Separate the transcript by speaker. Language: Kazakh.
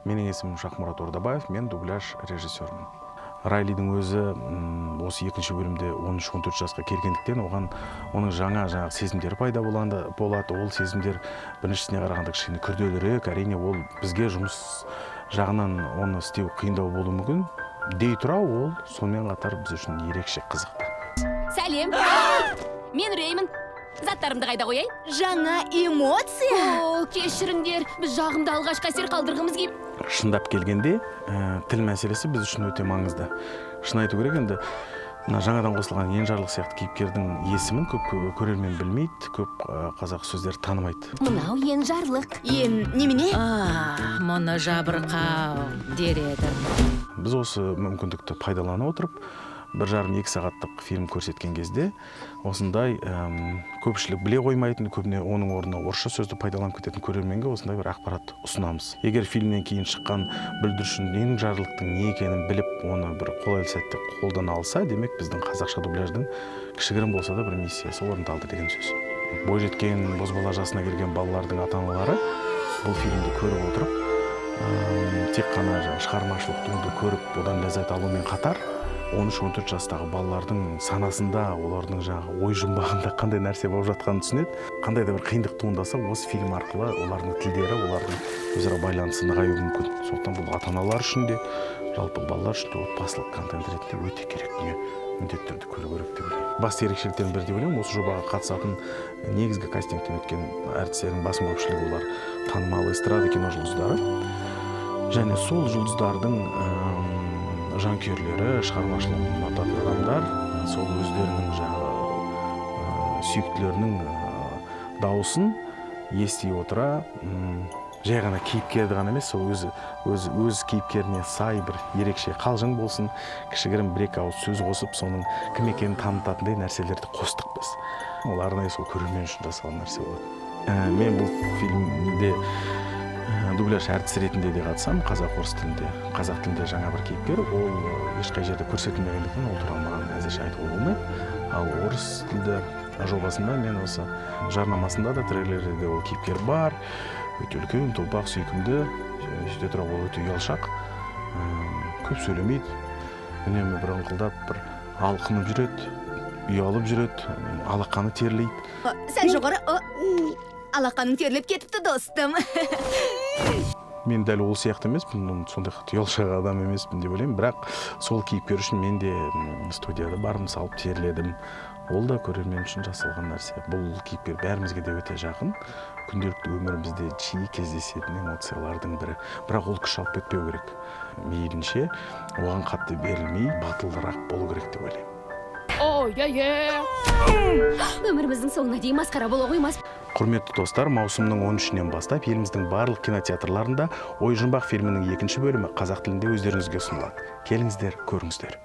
Speaker 1: Менің есімім Шахмұрат Ордабаев, мен дубляж режиссермін. Райлидің өзі осы екінші бөлімде 13-14 жасқа келгендіктен, оған оның жаңа жаңағы сезімдері пайда болады. Ол сезімдер біріншісіне қарағанда кішкене күрделірек. Әрине, ол бізге жұмыс жағынан оны істеу қиындау болуы мүмкін дей тұра, ол сонымен қатар біз үшін ерекше қызықты.
Speaker 2: Сәлем, мен Реймін. Заттарымды қайда қояйын?
Speaker 3: Жаңа эмоция.
Speaker 2: О, кешіріңдер, біз жағымды алғашқы әсер қалдырғымыз келіп.
Speaker 1: Шындап келгенде, тіл мәселесі біз үшін өте маңызды. Шын айту керек, енді мына жаңадан қосылған Енжарлық сияқты кейіпкердің есімін көп көрермен білмейді, көп қазақ сөздер танымайды.
Speaker 2: Мынау Енжарлық.
Speaker 3: Ен немене?
Speaker 4: А, мұны жабырқау дер едім.
Speaker 1: Біз осы мүмкіндікті пайдалана отырып, 1,5-2 сағаттық фильм көрсеткен кезде осындай көпшілік біле қоймайтын, көбіне оның орнына орысша сөзді пайдаланып кететін көрерменге осындай бір ақпарат ұсынамыз. Егер фильмнен кейін шыққан бүлдіршін енжарлықтың не екенін біліп, оны бір қолайлы сәтте қолдана алса, демек, біздің қазақша дубляждың кішігірім болса да бір миссиясы орындалды деген сөз. Бойжеткен, бозбала жасына келген балалардың ата аналары бұл фильмді көріп отырып, тек қана жаңағы шығармашылық туынды көріп, одан ләззат алумен қатар, 13-14 жастағы балалардың санасында, олардың жаңағы ой жұмбағында қандай нәрсе болып жатқанын түсінеді. Қандай да бір қиындық туындаса, осы фильм арқылы олардың тілдері, олардың өзара байланысы нығаюы мүмкін. Сондықтан бұл ата аналар үшін де, жалпы балалар үшін де отбасылық контент ретінде өте керек дүние, міндетті түрде көру керек деп ойлаймын. Басты ерекшеліктердің бірі деп ойлаймын, осы жобаға қатысатын негізгі кастингтен өткен әртістердің басым көпшілігі олар танымал эстрада, кино жұлдыздары және сол жұлдыздардың жанкүйерлері, шығармашылығын ұнататын адамдар сол өздерінің жаңағы сүйіктілерінің дауысын ести отыра, жай ғана кейіпкерді ғана емес, сол өзі өз кейіпкеріне сай бір ерекше қалжың болсын, кішігірім бір екі ауыз сөз қосып, соның кім екенін танытатындай нәрселерді қостық біз. Ол арнайы сол көрермен үшін жасалған нәрсе болады. Мен бұл фильмде дубляж әртісі ретінде де қатысамын, қазақ, орыс тілінде. Қазақ тілінде жаңа бір кейіпкер, ол ешқай жерде көрсетілмегендіктен, ол туралы маған әзірше айтуға болмайды. Ал орыс тілді жобасында мен осы жарнамасында да, трейлерде де ол кейіпкер бар. Өте үлкен, томпақ, сүйкімді, сөйте тұра ол өте ұялшақ, көп сөйлемейді, үнемі бір ыңқылдап, бір алқынып жүреді, ұялып жүреді, алақаны терлейді.
Speaker 3: Сәл жоғары. Алақаның терлеп кетіпті, достым.
Speaker 1: Мен дәл ол сияқты емеспін, сондай қатты ұялшақ адам емеспін деп ойлаймын, бірақ сол кейіпкер үшін мен де студияда барым салып терледім. Ол да көрермен үшін жасалған нәрсе. Бұл кейіпкер бәрімізге де өте жақын, күнделікті өмірімізде жиі кездесетін эмоциялардың бірі. Бірақ ол күш алып кетпеу керек, мейлінше оған қатты берілмей, батылырақ болу керек деп ойлаймын.
Speaker 2: Ой-ой-ой, өміріміздің соңына дейін масқара бола қоймас.
Speaker 1: Құрметті достар, маусымның 13-інен бастап еліміздің барлық кинотеатрларында «Ой жұмбақ» фильмінің екінші бөлімі қазақ тілінде өздеріңізге ұсынылады. Келіңіздер, көріңіздер.